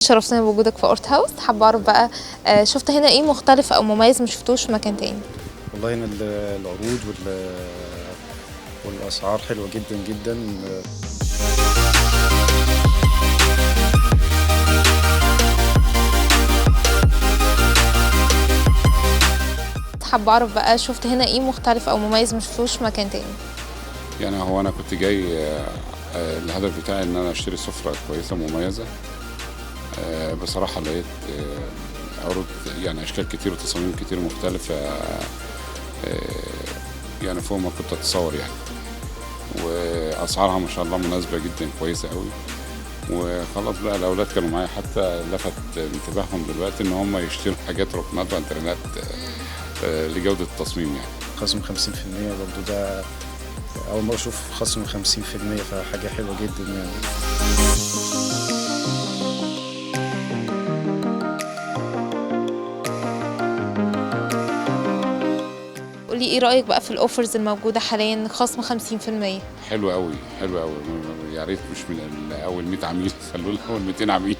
شرفتنا بوجودك في Art House. حابة اعرف بقى شفت هنا ايه مختلف او مميز ما شفتوش في مكان تاني؟ والله هنا العروض والاسعار حلوة جدا جدا. حابة اعرف بقى شفت هنا ايه مختلف او مميز ما شفتوش في مكان تاني؟ يعني هو انا كنت جاي، الهدف بتاعي ان انا اشتري سفرة كويسة مميزة. بصراحة لقيت عروض، يعني اشكال كتير وتصاميم كتير مختلفة، يعني فوق ما كنت اتصور يعني، واسعارها ما شاء الله مناسبة جدا، كويسة قوي. وخلاص بقى الاولاد كانوا معايا، حتى لفت انتباههم دلوقتي ان هم يشتروا حاجات ركنات وانترنت لجودة التصميم يعني. خصم 50% برضو، ده اول مرة اشوف خصم 50%، فحاجه حلوة جدا يعني. قولي ايه رايك بقى في ال offers الموجودة حاليا، خصم 50%؟ حلو قوي، حلو قوي. يا ريت مش من اول 100 عميل، خلوه اول 200 عميل.